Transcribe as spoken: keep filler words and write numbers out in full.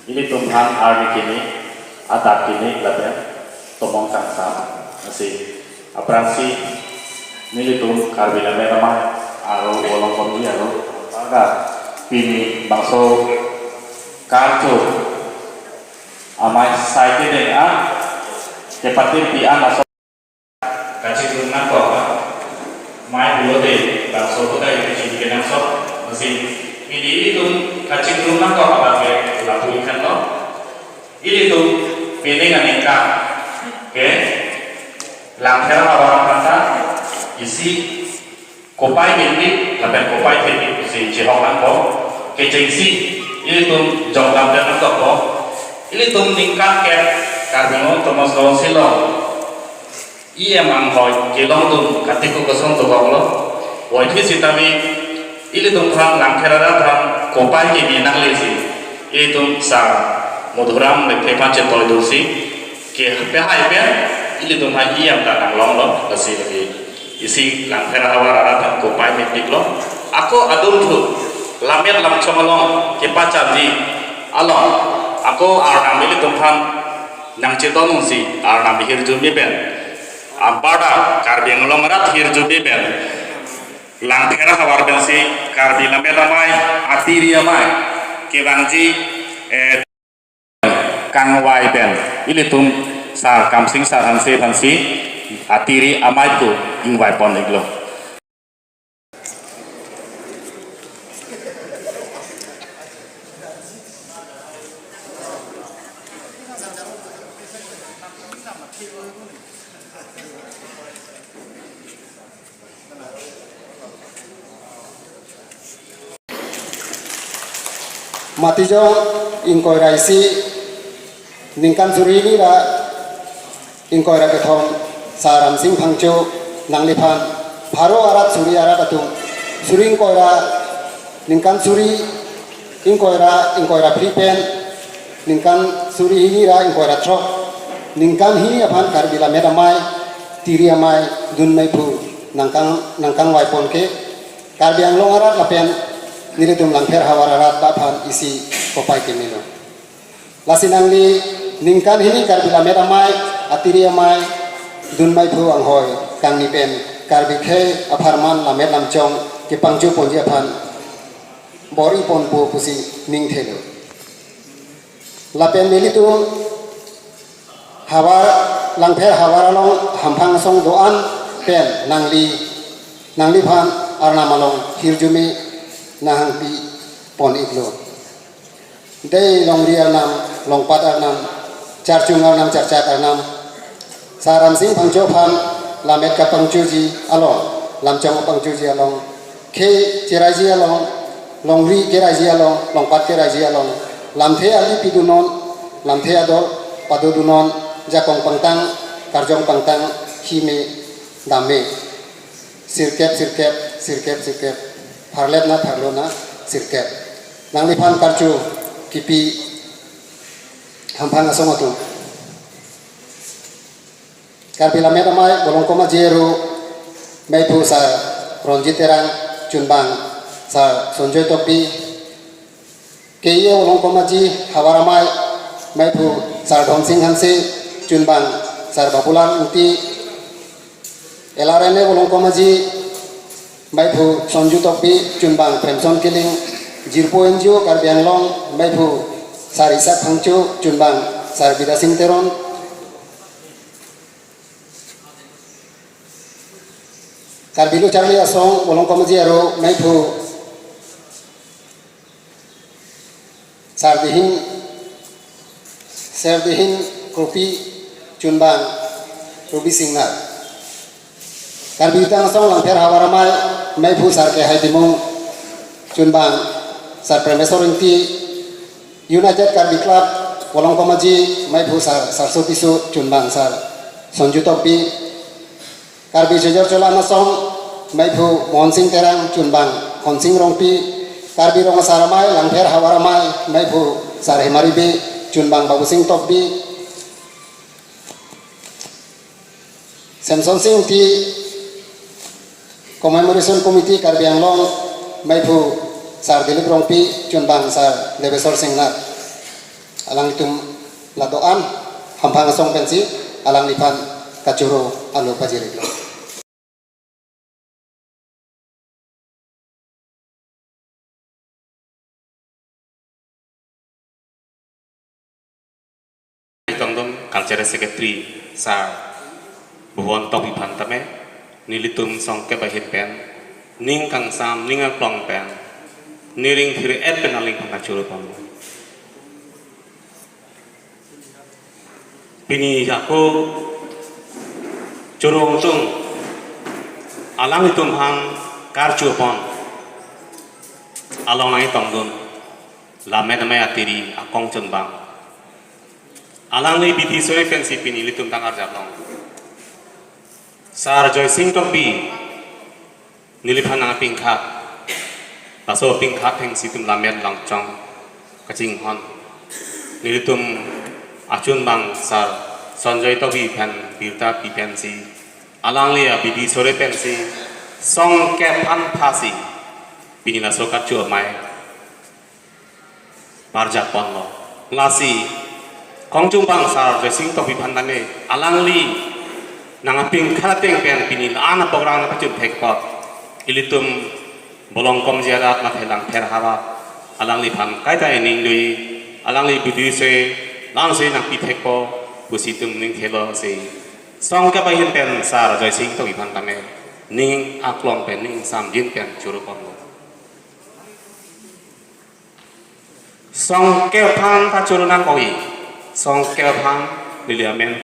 Ilitum aphan arni kini, adap kini lapen tomon kangsam. Lasi aphrangsi nelitum Karbi Lammet Amei aro Volongkom Ji aro, baga pini bangso karcho amei sai kedeng an, kepatirpi an aso kachingrum nangkok, amei pulote bangso ahut ta ilitum chini kenangsot. Lasi pini ilitum kachingrum nangkok abang ke lapu-ik thanlo. Ilitum pining aningkan ke Langpher ahavar aphan ta isi kopai mendik lapen kopai thepik pusi chehok nangkok. Kechengsi ilitum jongdam pen nangkokpo. Ilitum ningkan kep Karbi Anglong Autonomous Council along E M anghoi kelongdun katik ko kosong dokoklo. Voiphit sitame ilitum aphan Langpher arat aphan kopai keme nanglesi ilitum sar Madhuram Lekthe aphan chetoidunsi kepahai pen ilitum aphan E M ta nanglonglo. Lasi lagi isi Langpher ahavar arat aphan kopai mepiklo. Ako adulthu lammet lamchong along kepacharji along ako arnam ilitum aphan nangchedondunsi arnam hirjume pen, amparta Karbi Anglong arat hirjume pen, Langpher ahavar pensi Karbi Lammet Amei, atiri amei kevangji, eh, kangvai pen ilitum sar Kamsing sar Hanse aphansi atiri amei pu ingvaipon-iklo. Matijong ingkoi ra isi, ningkan suri hini ra ingkoi ra kethom, sar Ramsing Phangcho nangliphan pharo arat suri arat atum, suri ingkoi ra, ningkan suri ingkoi ra, ingkoi ra phli pen ningkan suri hini ra ingkoi ra throk, ningkan hini aphan Karbi Lammet Amei, tiri amei, dun meiphu nangkang, nangkangvaipon ke Karbi Anglong arat lapen nelitum Langpher ahavar arat aphan isi kopai kemelo. Lasi nangli ningkan hini Karbi Lammet Amei, atiri amei, dun meiphu anghoi kangni pen Karbi akhei apharman lammet lamchong kepangchoponji aphan bor-iponpo pusi ningthelo. Lapen nelitum havar, Langpher ahavar along hamphang asong do-an pen nangli, nangliphan arnam along hirjume nanghangpipon-iklo. Dei longri arnam, longpat arnam, charchung arnam, charchak arnam, sar Ramsing Phangcho aphan lammet kapangchoji along, lamchong kapangchoji along, khei cheraiji along, longri keraiji along, longpat keraiji along, lamthe ali pidunon, lamthe ador padodunon, jakong pangtang, karjong pangtang, hime dam me. Sirkep, sirkep, sirkep, sirkep. Pharlet na, pharlo na, sirkep. Nangliphan karcho kipi hamphang asong atum. Karbi Lammet Amei Volongkom Aji aro meiphu sar Ronjit Terang, chunbang sar Sonjoy Tokbi. K E A Volongkom Aji havar amei meiphu sar Dhonsing Hanse, chunbang sar Babulal Ingti. L R N A Volongkom Aji meiphu Sonju Tokbi, chunbang Premson Killing. Jirpo N G O Karbi Anglong meiphu sar Isak Phangcho, chunbang sar Bidya Sing Teron. Karbi Lo Charli Asong Volongkom Aji aro meiphu sar Dihin, sar Dihin Kropi, chunbang Rubi Singnar. Karbi Jutang Asong Langpher ahavar amei meiphu sar Kehai Timung, chunbang sar Premeswar Ingti. United Karbi Club Volongkom Aji meiphu sar Sarso Tisso, chunbang sar Sonju Tokbi. Karbi Chejor Chola Asong meiphu Mohon Sing Terang, chunbang Honsing Rongpi. Karbi Rong Asar Amei Langpher ahavar amei meiphu sar Hemari Bey, chunbang Babu Sing Tokbi. Semson Sing Ingti Commemoration Committee Karbi Anglong meiphu sar Dilip Rongpi, chunbang sar Debeswar Singnar. Alanglitum la do-an hamphang asong pensi alangliphan kachoro alo pajir-iklo. Tongdun Cultural Secretary Sir Bhuban Tokbi aphan tame nelitum songkep ahin pen ning kangsam ning aklong pen neli ring thir-et pen alangliphan kachoro pon. Pini ako choro ongtung alanglitum aphan karcho pon along nangtongdun Lammet Amei Atiri akongchunbang alangli bidi sore pensi pini ilitum tang arjap long. Sir Joysing Tokbi neliphan nangpingkhat, laso pingkhat hengsi itum lammet langchong kachinghon. Nelitum achunbang Sir Sanjoy Tokbi aphan birta pi pensi alangli abidi sore pensi songkep aphan phasi pini laso kachoro amei parjap ponlo. Lasi kongchunbang Sir Joysing Tokbi aphan tame alangli nangpingkhat ateng pen pini la-an a-program nangpachun thek apot ilitum Bolongkom Jirat mate Langpher Havar alangliphan kaita ening lui, alangli bidi sore la-ansi nangpi thekpo pusi itum ning thelo si songkep ahin pen Sir Joysing Tokbi aphan tame ning aklong pen ning samjin pen choro ponlo. Songkep aphan ta choro nangkok-i. Songkep aphan neli amen